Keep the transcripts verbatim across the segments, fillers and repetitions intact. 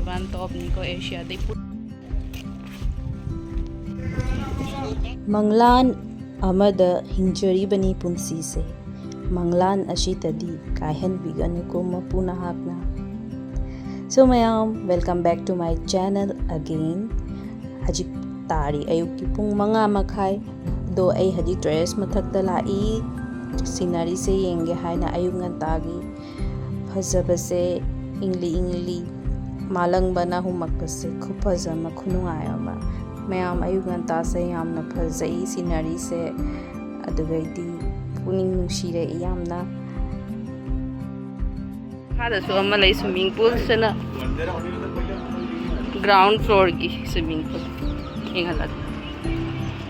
One ꯇꯣꯞꯅꯤꯀꯣ ꯑꯦꯁꯤꯌꯥꯗꯩ ꯄꯨ- ꯃꯪꯂꯥꯟ ꯑꯃꯗ ꯍꯤꯡꯖꯔꯤꯕꯅꯤ ꯄꯨꯟꯁꯤꯁꯦ꯫ ꯃꯪꯂꯥꯟ ꯑꯁꯤꯇꯗꯤ ꯀꯥꯏꯍꯟꯕꯤꯒꯅꯨꯀꯣ ꯃꯄꯨ ꯅꯍꯥꯛꯅ꯫ So ꯃꯌꯥꯝ, welcome back to my channel again. ꯍꯧꯖꯤꯛ ꯇꯥꯔꯤ ꯑꯌꯨꯛꯀꯤ ꯄꯨꯡ ꯃꯉꯥ ꯃꯈꯥꯏ꯫ ꯑꯗꯣ ꯑꯩ ꯍꯧꯖꯤꯛ terrace ꯃꯊꯛꯇ ꯂꯥꯛꯏ꯫ Sceneryꯁꯦ ꯌꯦꯡꯒꯦ ꯍꯥꯏꯅ ꯑꯌꯨꯛ ꯉꯟꯇꯥꯒꯤ꯫ ꯐꯖꯕꯁꯦ ꯏꯪꯂꯤ ꯏꯪꯂꯤ ꯃꯥꯂꯪꯕꯅ ꯍꯨꯝꯃꯛꯄꯁꯦ ꯈꯨꯐꯖ ꯑꯃ, ꯈꯨꯅꯨꯡꯉꯥꯏ ꯑꯃ꯫ ꯃꯌꯥꯝ, ꯑꯌꯨꯛ ꯉꯟꯇꯥꯁꯦ ꯌꯥꯝꯅ ꯐꯖꯩ sceneryꯁꯦ꯫ ꯑꯗꯨꯒꯩꯗꯤ ꯄꯨꯛꯅꯤꯡ ꯅꯨꯡꯁꯤꯔꯛꯏ ꯌꯥꯝꯅ꯫ ꯃꯈꯥꯗꯁꯨ ꯑꯃ ꯂꯩ, swimming poolꯁꯤꯅ ground floorꯒꯤ swimming pool꯫ ꯌꯦꯡꯍꯜꯂꯒꯦ꯫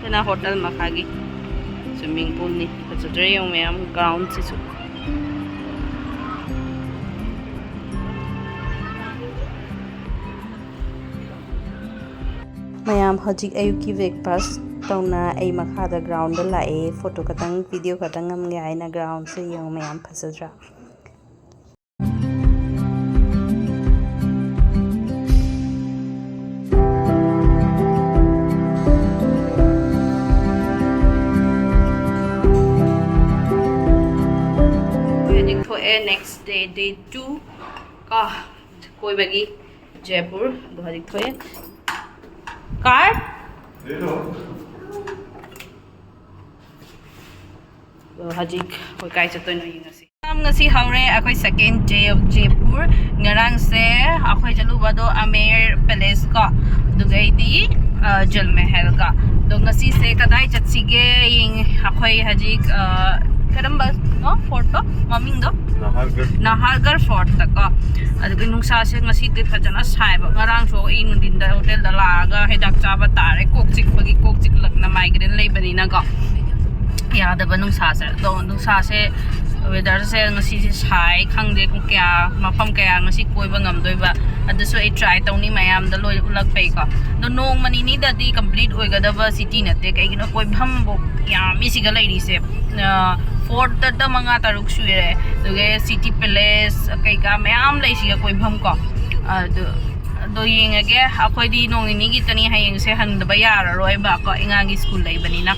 ꯁꯤꯅ hotel ꯃꯈꯥꯒꯤ swimming poolꯅꯤ꯫ ꯐꯖꯗ꯭ꯔꯦ ꯌꯦꯡꯉꯨ ꯃꯌꯥꯝ, groundꯁꯤꯁꯨ꯫ ꯃꯌꯥꯝ, ꯍꯧꯖꯤꯛ ꯑꯌꯨꯛꯀꯤ breakfast ꯇꯧꯅ ꯑꯩ ꯃꯈꯥꯗ groundꯗ ꯂꯥꯛꯑꯦ꯫ Photo ꯈꯛꯇꯪ, video ꯈꯛꯇꯪ ꯅꯝꯒꯦ ꯍꯥꯏꯅ꯫ Groundꯁꯦ ꯌꯦꯡꯉꯨ ꯃꯌꯥꯝ, ꯐꯖꯗ꯭ꯔꯥ? ꯑꯩꯈꯣꯏ ꯍꯧꯖꯤꯛ ꯊꯣꯛꯑꯦ, next day, day two ꯀꯣ, ꯀꯣꯏꯕꯒꯤ ꯖꯦꯄꯨꯔ꯫ ꯑꯗꯣ ꯍꯧꯖꯤꯛ ꯊꯣꯛꯑꯦ꯫ Car? ꯑꯗꯣ ꯍꯧꯖꯤꯛ ꯑꯩꯈꯣꯏ ꯀꯥꯏ ꯆꯠꯇꯣꯏꯅꯣ ꯌꯦꯡꯉꯁꯤ꯫ ꯃꯌꯥꯝ, ꯉꯁꯤ ꯍꯧꯔꯦ ꯑꯩꯈꯣꯏ second day of ꯖꯦꯄꯨꯔ꯫ ꯉꯔꯥꯡꯁꯦ ꯑꯩꯈꯣꯏ ꯆꯠꯂꯨꯕꯗꯣ ꯑꯃꯦꯔ palace ꯀꯣ, ꯑꯗꯨꯗꯩꯗꯤ, ꯑ, ꯖꯜ ꯃꯍꯜ ꯀꯣ꯫ ꯑꯗꯣ ꯉꯁꯤꯁꯦ ꯀꯗꯥꯏ ꯆꯠꯁꯤꯒꯦ ꯌꯦꯡ-, ꯑꯩꯈꯣꯏ ꯍꯧꯖꯤꯛ, ꯑ, ꯀꯔꯝꯕꯅꯣ fortꯇꯣ ꯃꯃꯤꯡꯗꯣ? ꯅꯍꯥꯔꯒꯔ꯫ ꯅꯍꯥꯔꯒꯔ fortꯇ ꯀꯣ꯫ ꯑꯗꯨꯒꯤ ꯅꯨꯡꯁꯥꯁꯦ ꯉꯁꯤꯗꯤ ꯐꯖꯅ ꯁꯥꯏꯕ꯫ ꯉꯔꯥꯡꯁꯨ ꯑꯩ ꯅꯨꯡꯊꯤꯟꯗ hotelꯗ ꯂꯥꯛꯑꯒ ꯍꯤꯗꯥꯛ ꯆꯥꯕ ꯇꯥꯔꯦ, ꯀꯣꯛ ꯆꯤꯛꯄꯒꯤ, ꯀꯣꯛ ꯆꯤꯛꯂꯛꯅ migraine ꯂꯩꯕꯅꯤꯅꯀꯣ꯫ ꯌꯥꯗꯕ ꯅꯨꯡꯁꯥꯁꯦ꯫ ꯑꯗꯣ ꯅꯨꯡꯁꯥꯁꯦ, weatherꯁꯦ ꯉꯁꯤꯁꯦ ꯁꯥꯏ, ꯈꯪꯗꯦ ꯄꯨꯡ ꯀꯌꯥ, ꯃꯐꯝ ꯀꯌꯥ ꯉꯁꯤ ꯀꯣꯏꯕ ꯉꯝꯗꯣꯏꯕ꯫ ꯑꯗꯨꯁꯨ ꯑꯩ try ꯇꯧꯅꯤ ꯃꯌꯥꯝꯗ ꯂꯣꯏ ꯎꯠꯂꯛꯄꯩꯀꯣ꯫ ꯑꯗꯣ ꯅꯣꯡꯃ ꯅꯤꯅꯤꯗꯗꯤ complete ꯑꯣꯏꯒꯗꯕ city ꯅꯠꯇꯦ꯫ ꯀꯩꯒꯤꯅꯣ, ꯀꯣꯏꯐꯝꯕꯨ ꯌꯥꯝꯃꯤ ꯁꯤꯒ ꯂꯩꯔꯤꯁꯦ꯫ ꯑ, fortꯇ ꯃꯉꯥ ꯇꯔꯨꯛ ꯁꯨꯔꯦ꯫ ꯑꯗꯨꯒ city palace ꯀꯩꯀꯥ ꯃꯌꯥꯝ ꯂꯩ ꯁꯤꯒ ꯀꯣꯏꯐꯝ ꯀꯣ꯫ ꯑꯗꯨ ꯑꯗꯣ ꯌꯦꯡꯉꯒꯦ, ꯑꯩꯈꯣꯏꯗꯤ ꯅꯣꯡ ꯅꯤꯅꯤꯒꯤꯇꯅꯤ, ꯍꯌꯦꯡꯁꯦ ꯍꯟꯗꯕ ꯌꯥꯔꯔꯣꯏꯕ ꯀꯣ, ꯑꯉꯥꯡꯒꯤ ꯁ꯭ꯀꯨꯜ ꯂꯩꯕꯅꯤꯅ꯫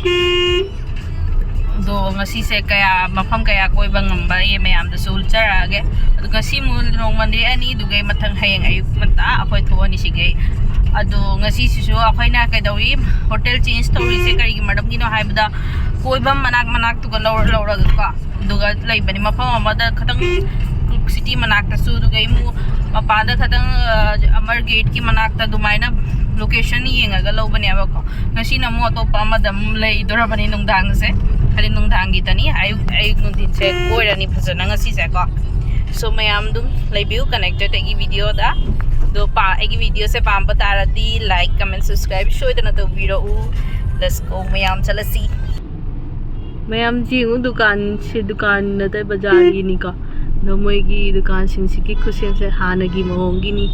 ꯑꯗꯣ ꯉꯁꯤꯁꯦ ꯀꯌꯥ, ꯃꯐꯝ ꯀꯌꯥ ꯀꯣꯏꯕ ꯉꯝꯕ ꯌꯦ ꯃꯌꯥꯝꯗꯁꯨ ꯎꯠꯆꯔꯛꯑꯒꯦ꯫ ꯑꯗꯣ ꯉꯁꯤ ꯑꯃꯨꯛ ꯅꯣꯡꯃ ꯂꯦꯛꯑꯅꯤ, ꯑꯗꯨꯒꯩ ꯃꯊꯪ ꯍꯌꯦꯡ ꯑꯌꯨꯛ ꯉꯟꯇꯥ ꯑꯩꯈꯣꯏ ꯊꯣꯛꯑꯅꯤ ꯁꯤꯒꯩ꯫ ꯑꯗꯣ ꯉꯁꯤꯁꯤꯁꯨ ꯑꯩꯈꯣꯏꯅ ꯀꯩꯗꯧꯏ, ꯍꯣꯇꯦꯜ ꯆꯦꯟꯖ ꯇꯧꯔꯤꯁꯦ ꯀꯔꯤꯒꯤ ꯃꯔꯝꯒꯤꯅꯣ ꯍꯥꯏꯕꯗ, ꯀꯣꯏꯐꯝ ꯃꯅꯥꯛ ꯃꯅꯥꯛꯇꯨꯒ ꯂꯧꯔ ꯂꯧꯔꯒꯀꯣ, ꯑꯗꯨꯒ ꯂꯩꯕꯅꯤ ꯃꯐꯝ ꯑꯃꯗ ꯈꯇꯪ, ꯁꯤꯇꯤ ꯃꯅꯥꯛꯇꯁꯨ, ꯑꯗꯨꯒ ꯑꯃꯨꯛ ꯃꯄꯥꯟꯗ ꯈꯇꯪ, ꯑ, ꯑꯃꯔ ꯒꯦꯠꯀꯤ ꯃꯅꯥꯛꯇ ꯑꯗꯨꯃꯥꯏꯅ ꯂꯣꯀꯦꯁꯟ ꯌꯦꯡꯉꯒ ꯂꯧꯕꯅꯦꯕꯀꯣ꯫ ꯉꯁꯤꯅ ꯑꯃꯨꯛ ꯑꯇꯣꯞꯄ ꯑꯃꯗ ꯑꯃꯨꯛ ꯂꯩꯗꯣꯔꯕꯅꯤ ꯅꯨꯡꯗꯥꯡꯁꯦ, ꯍꯥꯏꯗꯤ ꯅꯨꯡꯗꯥꯡꯒꯤꯗꯅꯤ꯫ ꯑꯌꯨꯛ, ꯑꯌꯨꯛ ꯅꯨꯡꯊꯤꯟꯁꯦ ꯀꯣꯏꯔꯅꯤ ꯐꯖꯅ ꯉꯁꯤꯁꯦꯀꯣ꯫ So ꯃꯌꯥꯝ ꯑꯗꯨꯝ ꯂꯩꯕꯤꯌꯨ ꯀꯅꯦꯛꯇꯦꯠ ꯑꯩꯒꯤ ꯚꯤꯗꯤꯑꯣꯗ꯫ ꯑꯗꯣ ꯄꯥ-, ꯑꯩꯒꯤ ꯚꯤꯗꯤꯑꯣꯁꯦ ꯄꯥꯝꯕ ꯇꯥꯔꯗꯤ ꯂꯥꯏꯛ, ꯀꯃꯦꯟ, ꯁꯕꯁꯀ꯭ꯔꯥꯏꯕ ꯁꯣꯏꯗꯅ ꯇꯧꯕꯤꯔꯛꯎ꯫ Let's go, ꯃꯌꯥꯝ ꯆꯠꯂꯁꯤ꯫ ꯃꯌꯥꯝ ꯌꯦꯡꯉꯨ, ꯗꯨꯀꯥꯟꯁꯦ, ꯗꯨꯀꯥꯟ ꯅꯠꯇꯦ, ꯕꯖꯥꯔꯒꯤꯅꯤꯀꯣ꯫ ꯑꯗꯣ ꯃꯣꯏꯒꯤ ꯗꯨꯀꯥꯟꯁꯤꯡꯁꯤꯒꯤ ꯈꯨꯠꯁꯦꯝꯁꯦ ꯍꯥꯟꯅꯒꯤ ꯃꯑꯣꯡꯒꯤꯅꯤ꯫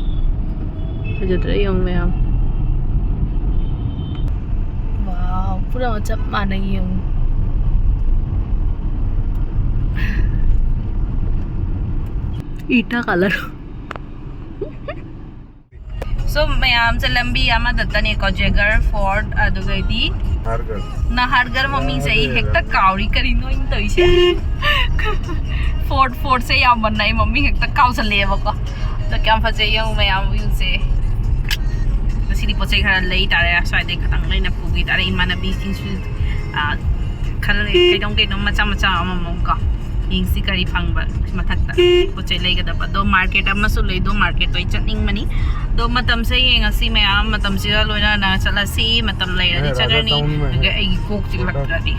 ꯐꯖꯗ꯭ꯔꯥ ꯌꯦꯡꯉꯨ ꯃꯌꯥꯝ꯫ ꯋꯥꯎ, ꯄꯨꯔꯥ ꯆꯞ ꯃꯥꯟꯅꯩ ꯌꯦꯡꯉꯨ꯫ ꯏꯇꯥ ꯀꯂꯔ꯫ So ꯃꯌꯥꯝꯁꯦ ꯂꯝꯕꯤ ꯑꯃꯗꯇꯅꯦꯀꯣ, ꯖꯦꯒꯔ ꯐꯣꯔꯠ, ꯑꯗꯨꯒꯩꯗꯤ ꯅꯍꯥꯔꯒꯔ ꯃꯃꯤꯡꯁꯦ ꯑꯩ ꯍꯦꯛꯇ ꯀꯥꯎꯔꯤ, ꯀꯔꯤꯅꯣ ꯑꯩꯅ ꯇꯧꯔꯤꯁꯦ? ꯐꯣꯔꯠ, ꯐꯣꯔꯠꯁꯦ ꯌꯥꯝꯃꯟꯅ ꯑꯩ ꯃꯃꯤꯡ ꯍꯦꯛꯇ ꯀꯥꯎꯁꯜꯂꯛꯑꯦꯕꯀꯣ꯫ ꯑꯗꯣ ꯀꯌꯥꯝ ꯐꯖꯩ ꯌꯦꯡꯉꯨ ꯃꯌꯥꯝ, ꯚ꯭ꯌꯨꯁꯦ꯫ ꯉꯁꯤꯗꯤ ꯄꯣꯠ ꯆꯩ ꯈꯔ ꯂꯩ ꯇꯥꯔꯦ, ꯁ꯭ꯋꯥꯏꯗꯩ ꯈꯇꯪ ꯂꯩꯅ ꯄꯨꯈꯤ ꯇꯥꯔꯦ꯫ ꯏꯃꯥꯟꯅꯕꯤꯁꯤꯡꯁꯨ, ꯑ, ꯈꯔ ꯂꯩ, ꯀꯩꯅꯣꯝ ꯀꯩꯅꯣꯝ ꯃꯆꯥ ꯃꯆꯥ ꯑꯃꯃꯝ ꯀꯣ꯫ ꯌꯦꯡꯁꯤ ꯀꯔꯤ ꯐꯪꯕ ꯃꯊꯛꯇ ꯄꯣꯠ ꯆꯩ ꯂꯩꯒꯗꯕ꯫ ꯑꯗꯣ ꯃꯥꯔꯀꯦꯠ ꯑꯃꯁꯨ ꯂꯩ, ꯑꯗꯣ ꯃꯥꯔꯀꯦꯠꯇꯣ ꯑꯩ ꯆꯠꯅꯤꯡꯕꯅꯤ꯫ ꯑꯗꯣ ꯃꯇꯝꯁꯦ ꯌꯦꯡꯉꯁꯤ ꯃꯌꯥꯝ, ꯃꯇꯝꯁꯤꯒ ꯂꯣꯏꯅꯅ ꯆꯠꯂꯁꯤ꯫ ꯃꯇꯝ ꯂꯩꯔꯗꯤ ꯆꯠꯈ꯭ꯔꯅꯤ, ꯑꯗꯨꯒ ꯑꯩꯒꯤ ꯀꯣꯛ ꯆꯤꯛꯂꯛꯇ꯭ꯔꯗꯤ꯫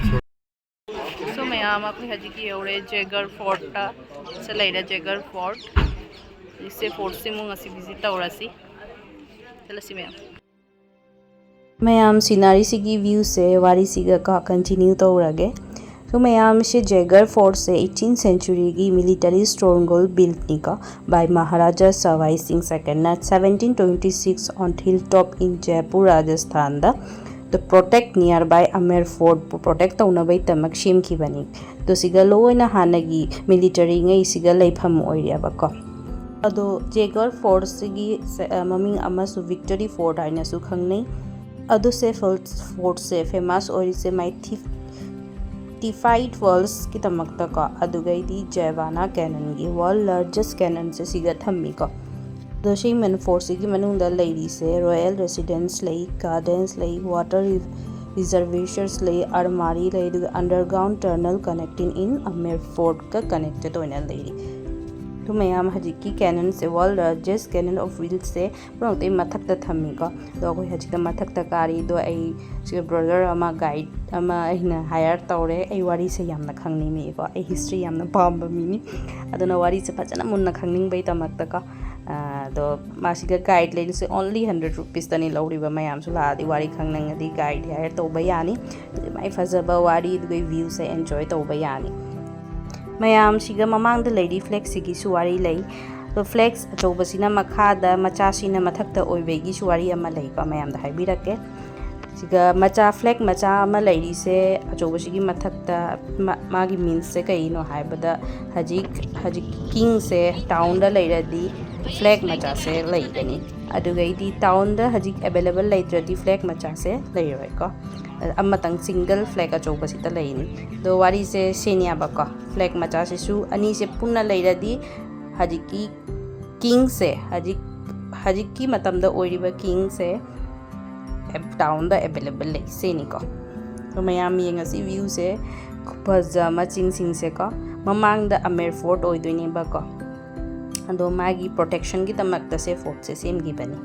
So ꯃꯌꯥꯝ, ꯑꯩꯈꯣꯏ ꯍꯧꯖꯤꯛ ꯌꯧꯔꯦ ꯖꯦꯒꯔ ꯐꯣꯔꯠꯇ꯫ ꯁꯤ ꯂꯩꯔꯦ ꯖꯦꯒꯔ ꯐꯣꯔꯠ꯫ ꯁꯤ ꯐꯣꯔꯠꯁꯤꯃꯨꯛ ꯉꯁꯤ ꯚꯤꯖꯤꯠ ꯇꯧꯔꯁꯤ꯫ ꯆꯠꯂꯁꯤ ꯃꯌꯥꯝ꯫ ꯃꯌꯥꯝ, ꯁꯤꯅꯔꯤꯁꯤꯒꯤ ꯚ꯭ꯌꯨꯁꯦ ꯋꯥꯔꯤꯁꯤꯒ ꯀꯣ ꯀꯟꯇꯤꯅ꯭ꯌꯨ ꯇꯧꯔꯒꯦ꯫ So ꯃꯌꯥꯝꯁꯦ, ꯖꯦꯒꯔ ꯐꯣꯔꯠꯁꯦ ꯑꯩꯠꯇꯤꯟ ꯁꯦꯟꯆꯨꯔꯤꯒꯤ ꯃꯤꯂꯤꯇꯔꯤ ꯁ꯭ꯇ꯭ꯔꯣꯡꯍꯣꯜ ꯕꯤꯜꯠꯅꯤꯀꯣ, by Maharaja Sawai Singh Second ꯅ seventeen twenty six on hilltop in Jaipur, ꯔꯥꯖꯁꯊꯥꯟꯗ, the protect nearby Amer Fort ꯄꯨ ꯄ꯭ꯔꯣꯇꯦꯛ ꯇꯧꯅꯕꯒꯤꯗꯃꯛ ꯁꯦꯝꯈꯤꯕꯅꯤ꯫ ꯑꯗꯣ ꯁꯤꯒ ꯂꯣꯏꯅ ꯍꯥꯟꯅꯒꯤ ꯃꯤꯂꯤꯇꯔꯤꯉꯩꯁꯤꯒ ꯂꯩꯐꯝ ꯑꯣꯏꯔꯦꯕꯀꯣ꯫ ꯑꯗꯣ ꯖꯦꯒꯔ ꯐꯣꯔꯠꯁꯤꯒꯤ ꯁꯦ-, ꯑ, ꯃꯃꯤꯡ ꯑꯃꯁꯨ ꯚꯤꯛꯇꯣꯔꯤ ꯐꯣꯔꯠ ꯍꯥꯏꯅꯁꯨ ꯈꯪꯅꯩ꯫ ꯑꯗꯣ ꯁꯦ ꯐꯣꯔꯠ-, ꯐꯣꯔꯠꯁꯦ ꯐꯦꯃꯁ ꯑꯣꯏꯔꯤꯁꯦ ꯃꯥꯏ ꯊꯤꯐ-, ꯇꯤꯐꯥꯏꯠ ꯋꯥꯜꯁꯀꯤꯗꯃꯛꯇꯀꯣ, ꯑꯗꯨꯒꯩꯗꯤ ꯖꯦꯕꯥꯅꯥ ꯀꯦꯅꯟꯒꯤ ꯋꯥꯔꯜ ꯂꯥꯔꯖꯦꯁ ꯀꯦꯅꯟꯁꯦ ꯁꯤꯒ ꯊꯝꯃꯤꯀꯣ꯫ ꯑꯗꯣ ꯁꯤ ꯃꯦꯟ ꯐꯣꯔꯠꯁꯤꯒꯤ ꯃꯅꯨꯡꯗ ꯂꯩꯔꯤꯁꯦ ꯔꯣꯌꯦꯜ ꯔꯦꯁꯤꯗꯦꯟꯁ ꯂꯩ, ꯒꯥꯔꯗꯦꯟꯁ ꯂꯩ, ꯋꯥꯇꯔ ꯔꯤꯖꯔꯚꯦꯁꯔꯁ ꯂꯩ, ꯑꯔꯃꯥꯔꯤ ꯂꯩ, ꯑꯗꯨꯒ underground tunnel connecting in ꯑꯃꯦꯔ ꯐꯣꯔꯠꯀ connected ꯑꯣꯏꯅ ꯂꯩꯔꯤ꯫ ꯑꯗꯨ ꯃꯌꯥꯝ ꯍꯧꯖꯤꯛꯀꯤ ꯀꯦꯅꯟꯁꯦ, ꯋꯥꯔꯜ ꯂꯥꯔꯖꯦꯁ ꯀꯦꯅꯟ ꯑꯣꯐ ꯋꯤꯜꯁꯦ ꯄꯨꯝꯅꯃꯛꯇꯩ ꯃꯊꯛꯇ ꯊꯝꯃꯤꯀꯣ꯫ ꯑꯗꯣ ꯑꯩꯈꯣꯏ ꯍꯧꯖꯤꯛꯇ ꯃꯊꯛꯇ ꯀꯥꯔꯤ꯫ ꯑꯗꯣ ꯑꯩ ꯁꯤꯗ ꯕ꯭ꯔꯗꯔ ꯑꯃ, ꯒꯥꯏꯗ ꯑꯃ ꯑꯩꯅ ꯍꯥꯌꯔ ꯇꯧꯔꯦ꯫ ꯑꯩ ꯋꯥꯔꯤꯁꯦ ꯌꯥꯝꯅ ꯈꯪꯅꯤꯡꯉꯤꯀꯣ, ꯑꯩ ꯍꯤꯁꯇ꯭ꯔꯤ ꯌꯥꯝꯅ ꯄꯥꯝꯕ ꯃꯤꯅꯤ꯫ ꯑꯗꯨꯅ ꯋꯥꯔꯤꯁꯦ ꯐꯖꯅ ꯃꯨꯟꯅ ꯈꯪꯅꯤꯡꯕꯩꯗꯃꯛꯇꯀꯣ꯫ ꯑꯗꯣ ꯃꯥꯁꯤꯒ ꯒꯥꯏꯗ ꯂꯩꯔꯤꯁꯦ only hundred ꯔꯨꯄꯤꯁꯇꯅꯤ ꯂꯧꯔꯤꯕ꯫ ꯃꯌꯥꯝꯁꯨ ꯂꯥꯛꯑꯗꯤ ꯋꯥꯔꯤ ꯈꯪꯅꯤꯡꯉꯗꯤ ꯒꯥꯏꯗ ꯍꯥꯌꯔ ꯇꯧꯕ ꯌꯥꯅꯤ꯫ ꯑꯗꯨꯒꯤ ꯃꯥꯏ ꯐꯖꯕ ꯋꯥꯔꯤ, ꯑꯗꯨꯒꯤ ꯚ꯭ꯌꯨꯁꯦ ꯑꯦꯟꯖꯣꯏ ꯇꯧꯕ ꯌꯥꯅꯤ꯫ ꯃꯌꯥꯝꯁꯤꯒ ꯃꯃꯥꯡꯗ ꯂꯩꯔꯤ ꯐ꯭ꯂꯦꯛꯁꯤꯒꯤꯁꯨ ꯋꯥꯔꯤ ꯂꯩ꯫ ꯑꯗꯣ ꯐ꯭ꯂꯦꯛꯁ ꯑꯆꯧꯕꯁꯤꯅ ꯃꯈꯥꯗ, ꯃꯆꯥꯁꯤꯅ ꯃꯊꯛꯇ ꯑꯣꯏꯕꯒꯤꯁꯨ ꯋꯥꯔꯤ ꯑꯃ ꯂꯩꯀꯣ, ꯃꯌꯥꯝꯗ ꯍꯥꯏꯕꯤꯔꯛꯀꯦ꯫ ꯁꯤꯒ ꯃꯆꯥ, ꯐ꯭ꯂꯦꯛ ꯃꯆꯥ ꯑꯃ ꯂꯩꯔꯤꯁꯦ ꯑꯆꯧꯕꯁꯤꯒꯤ ꯃꯊꯛꯇ, ꯃꯥ-, ꯃꯥꯒꯤ ꯃꯤꯟꯁꯁꯦ ꯀꯩꯅꯣ ꯍꯥꯏꯕꯗ, ꯍꯧꯖꯤꯛ, ꯍꯧꯖꯤꯛ ꯀꯤꯡꯁꯦ ꯇꯥꯎꯟꯗ ꯂꯩꯔꯗꯤ ꯐ꯭ꯂꯦꯛ ꯃꯆꯥꯁꯦ ꯂꯩꯒꯅꯤ꯫ ꯑꯗꯨꯒꯩꯗꯤ ꯇꯥꯎꯟꯗ ꯍꯧꯖꯤꯛ ꯑꯦꯕꯥꯏꯂꯦꯕꯜ ꯂꯩꯇ꯭ꯔꯗꯤ ꯐ꯭ꯂꯦꯛ ꯃꯆꯥꯁꯦ ꯂꯩꯔꯣꯏꯀꯣ꯫ ꯑꯃꯇꯪ ꯁꯤꯡꯒꯜ ꯐ꯭ꯂꯦꯛ ꯑꯆꯧꯕꯁꯤꯗ ꯂꯩꯅꯤ꯫ ꯑꯗꯣ ꯋꯥꯔꯤꯁꯦ ꯁꯤꯅꯦꯕꯀꯣ, ꯐ꯭ꯂꯦꯛ ꯃꯆꯥꯁꯤꯁꯨ ꯑꯅꯤꯁꯦ ꯄꯨꯟꯅ ꯂꯩꯔꯗꯤ ꯍꯧꯖꯤꯛꯀꯤ ꯀꯤꯡꯁꯦ, ꯍꯧꯖꯤꯛ, ꯍꯧꯖꯤꯛꯀꯤ ꯃꯇꯝꯗ ꯑꯣꯏꯔꯤꯕ ꯀꯤꯡꯁꯦ ꯑꯦꯞ-, ꯇꯥꯎꯟꯗ ꯑꯦꯕꯥꯏꯂꯦꯕꯜ ꯂꯩ, ꯁꯤꯅꯤꯀꯣ꯫ ꯑꯗꯣ ꯃꯌꯥꯝ ꯌꯦꯡꯉꯁꯤ, ꯚ꯭ꯌꯨꯁꯦ ꯈꯨꯐꯖ ꯑꯃ, ꯆꯤꯡꯁꯤꯡꯁꯦꯀꯣ꯫ ꯃꯃꯥꯡꯗ ꯑꯃꯦꯔ ꯐꯣꯔꯠ ꯑꯣꯏꯗꯣꯏꯅꯦꯕꯀꯣ꯫ ꯑꯗꯣ ꯃꯥꯒꯤ ꯄ꯭ꯔꯣꯇꯦꯛꯁꯟꯒꯤꯗꯃꯛꯇ ꯁꯦ ꯐꯣꯔꯠꯁꯦ ꯁꯦꯝꯈꯤꯕꯅꯤ꯫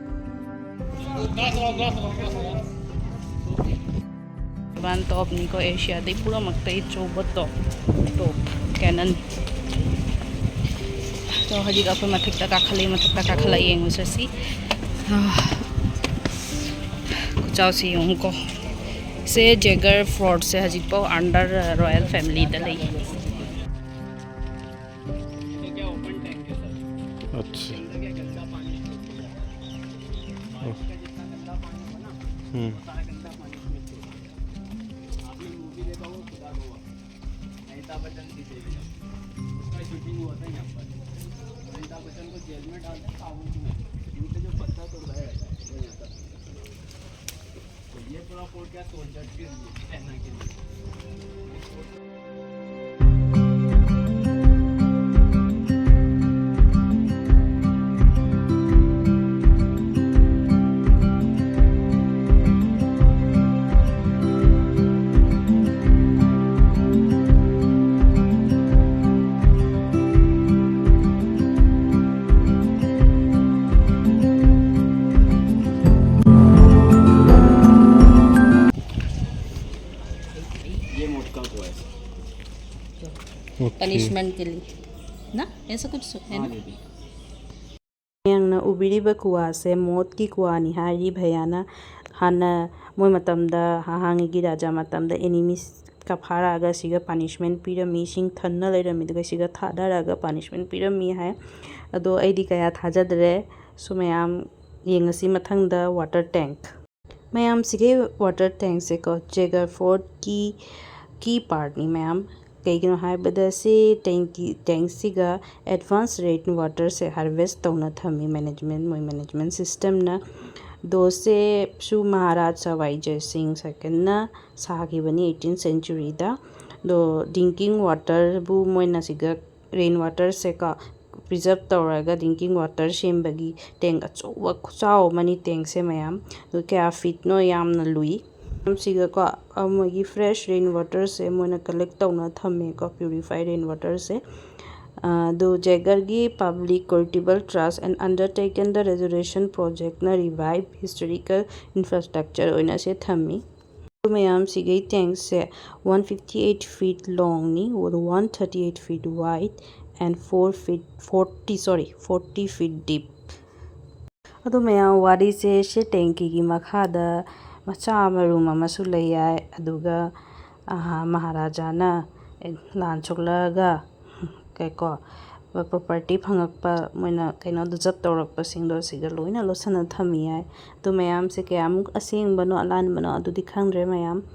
ꯖꯄꯥꯟ ꯇꯣꯞꯅꯤꯀꯣ, ꯑꯦꯁꯤꯌꯥꯗꯩ ꯄꯨꯝꯅꯃꯛꯇꯩ ꯑꯆꯧꯕ ꯇꯣꯞ, ꯇꯣꯞ ꯀꯦꯅꯟ꯫ ꯑꯗꯣ ꯍꯧꯖꯤꯛ ꯑꯩꯈꯣꯏ ꯃꯊꯛꯇ ꯀꯥꯈꯠꯂꯛꯏ, ꯃꯊꯛꯇ ꯀꯥꯈꯠꯂꯒ ꯌꯦꯡꯉꯨꯁꯦ ꯁꯤ꯫ ꯑꯥ, ꯈꯨꯆꯥꯎꯁꯤ ꯌꯦꯡꯉꯨꯀꯣ꯫ ꯁꯦ ꯖꯦꯒꯔ ꯐꯣꯔꯠꯁꯦ ꯍꯧꯖꯤꯛꯐꯥꯎ ꯑꯟꯗꯔ ꯔꯣꯌꯦꯜ ꯐꯦꯃꯤꯂꯤꯗ ꯂꯩ꯫ अच्छा। हम्म। अमिताभ बच्चन की movie, उसका शूटिंग हुआ था यहाँ पर। अमिताभ बच्चन को जेल में डाल दे, साबुन में, यूं से जो पत्थर तोड़ता है, वो यहाँ तक। तो ये पूरा फोड़ क्या, सोल्जर के लिए, सेना के लिए। ये मौत का कुआं है। ओके। पनिशमेंट के लिए ना, ऐसा कुछ है ना? हाँ दीदी। ꯃꯌꯥꯝꯅ ꯎꯕꯤꯔꯤꯕ ꯀꯨꯋꯥꯁꯦ ꯃꯣꯠꯀꯤ ꯀꯨꯋꯥꯅꯤ ꯍꯥꯏꯔꯤ ꯚꯩꯌꯥꯅ꯫ ꯍꯥꯟꯅ ꯃꯣꯏ ꯃꯇꯝꯗ, ꯍꯥꯡꯉꯤꯒꯤ ꯔꯥꯖꯥ ꯃꯇꯝꯗ ꯑꯦꯅꯤꯃꯤꯁꯀ ꯐꯥꯔꯛꯑꯒ ꯁꯤꯒ ꯄꯥꯅꯤꯁꯃꯦꯟ ꯄꯤꯔꯝꯃꯤ, ꯏꯁꯤꯡ ꯊꯟꯅ ꯂꯩꯔꯝꯃꯤ, ꯑꯗꯨꯒ ꯁꯤꯒ ꯊꯥꯗꯔꯛꯑꯒ ꯄꯥꯅꯤꯁꯃꯦꯟ ꯄꯤꯔꯝꯃꯤ ꯍꯥꯏ꯫ ꯑꯗꯣ ꯑꯩꯗꯤ ꯀꯌꯥ ꯊꯥꯖꯗ꯭ꯔꯦ꯫ ꯁꯨ ꯃꯌꯥꯝ ꯌꯦꯡꯉꯁꯤ ꯃꯊꯪꯗ ꯋꯥꯇꯔ ꯇꯦꯡꯛ꯫ ꯃꯌꯥꯝꯁꯤꯒꯤ ꯋꯥꯇꯔ ꯇꯦꯡꯁꯦꯀꯣ ꯖꯦꯒꯔ ꯐꯣꯔꯠꯀꯤ ꯀꯤ ꯄꯥꯔꯠꯅꯤ ꯃꯌꯥꯝ꯫ ꯀꯩꯒꯤꯅꯣ ꯍꯥꯏꯕꯗ ꯁꯤ ꯇꯦꯡꯀꯤ, ꯇꯦꯡꯁꯤꯒ ꯑꯦꯗꯚꯥꯟꯁ ꯔꯦꯟ ꯋꯥꯇꯔꯁꯦ ꯍꯥꯔꯚꯦꯁ ꯇꯧꯅ ꯊꯝꯃꯤ ꯃꯦꯅꯦꯖꯃꯦꯟ, ꯃꯣꯏ ꯃꯦꯅꯦꯖꯃꯦꯟ ꯁꯤꯁꯇꯦꯝꯅ꯫ ꯗꯣꯁꯦ ꯁꯨ ꯃꯍꯥꯔꯥꯖ ꯁꯋꯥꯏ ꯖꯌ ꯁꯤꯡ ꯁꯦꯀꯦꯟꯅ ꯁꯥꯈꯤꯕꯅꯤ ꯑꯩꯠꯇꯤꯟ ꯁꯦꯟꯆꯨꯔꯤꯗ꯫ ꯑꯗꯣ ꯗ꯭ꯔꯤꯡꯀꯤꯡ ꯋꯥꯇꯔꯕꯨ ꯃꯣꯏꯅ ꯁꯤꯒ ꯔꯦꯟ ꯋꯥꯇꯔꯁꯦꯀꯣ ꯄ꯭ꯔꯤꯖꯔꯞ ꯇꯧꯔꯒ ꯗ꯭ꯔꯤꯡꯀꯤꯡ ꯋꯥꯇꯔ ꯁꯦꯝꯕꯒꯤ ꯇꯦꯡ ꯑꯆꯧꯕ ꯈꯨꯆꯥꯎ ꯑꯃꯅꯤ꯫ ꯇꯦꯡꯁꯦ ꯃꯌꯥꯝ ꯑꯗꯨ ꯀꯌꯥ ꯐꯤꯠꯅꯣ ꯌꯥꯝꯅ ꯂꯨꯏ꯫ ꯃꯌꯥꯝꯁꯤꯒꯀꯣ ꯃꯣꯏꯒꯤ ꯐ꯭ꯔꯦꯁ ꯔꯦꯟ ꯋꯥꯇꯔꯁꯦ ꯃꯣꯏꯅ ꯀꯂꯦꯛ ꯇꯧꯅ ꯊꯝꯃꯦꯀꯣ, ꯄ꯭ꯌꯨꯔꯤꯐꯥꯏ ꯔꯦꯟ ꯋꯥꯇꯔꯁꯦ꯫ ꯑꯗꯨ ꯖꯦꯒꯔꯒꯤ Public Charitable Trust and Undertaken the Restoration Projectꯅ ꯔꯤꯚꯥꯏꯚ ꯍꯤꯁꯇꯣꯔꯤꯀꯦꯜ ꯏꯟꯐ꯭ꯔꯥꯁ꯭ꯇ꯭ꯔꯛꯆꯔ ꯑꯣꯏꯅ ꯁꯦ ꯊꯝꯃꯤ꯫ ꯃꯌꯥꯝꯁꯤꯒꯤ ꯇꯦꯡꯁꯦ one fifty eight feet longꯅꯤ, one thirty eight feet wide and four feet, forty, sorry, forty feet deep꯫ ꯑꯗꯨ ꯃꯌꯥꯝ ꯋꯥꯔꯤꯁꯦ ꯁꯤ ꯇꯦꯡꯀꯤꯒꯤ ꯃꯈꯥꯗ ꯃꯆꯥ ꯑꯃ ꯔꯨꯝ ꯑꯃꯁꯨ ꯂꯩ ꯍꯥꯏ꯫ ꯑꯗꯨꯒ, ꯑꯥ, ꯃꯍꯥꯔꯥꯖꯥꯅ ꯂꯥꯟ ꯁꯣꯛꯂꯛꯑꯒ ꯀꯩꯀꯣ ꯄ꯭ꯔꯣꯄꯔꯇꯤ ꯐꯪꯉꯛꯄ, ꯃꯣꯏꯅ ꯀꯩꯅꯣꯗꯣ ꯖꯞ ꯇꯧꯔꯛꯄꯁꯤꯡꯗꯣ ꯁꯤꯒ ꯂꯣꯏꯅ ꯂꯣꯠꯁꯤꯟꯅ ꯊꯝꯃꯤ ꯍꯥꯏ꯫ ꯑꯗꯨ ꯃꯌꯥꯝꯁꯦ ꯀꯌꯥꯃꯨꯛ ꯑꯁꯦꯡꯕꯅꯣ ꯑꯂꯥꯟꯕꯅꯣ ꯑꯗꯨꯗꯤ ꯈꯪꯗ꯭ꯔꯦ ꯃꯌꯥꯝ꯫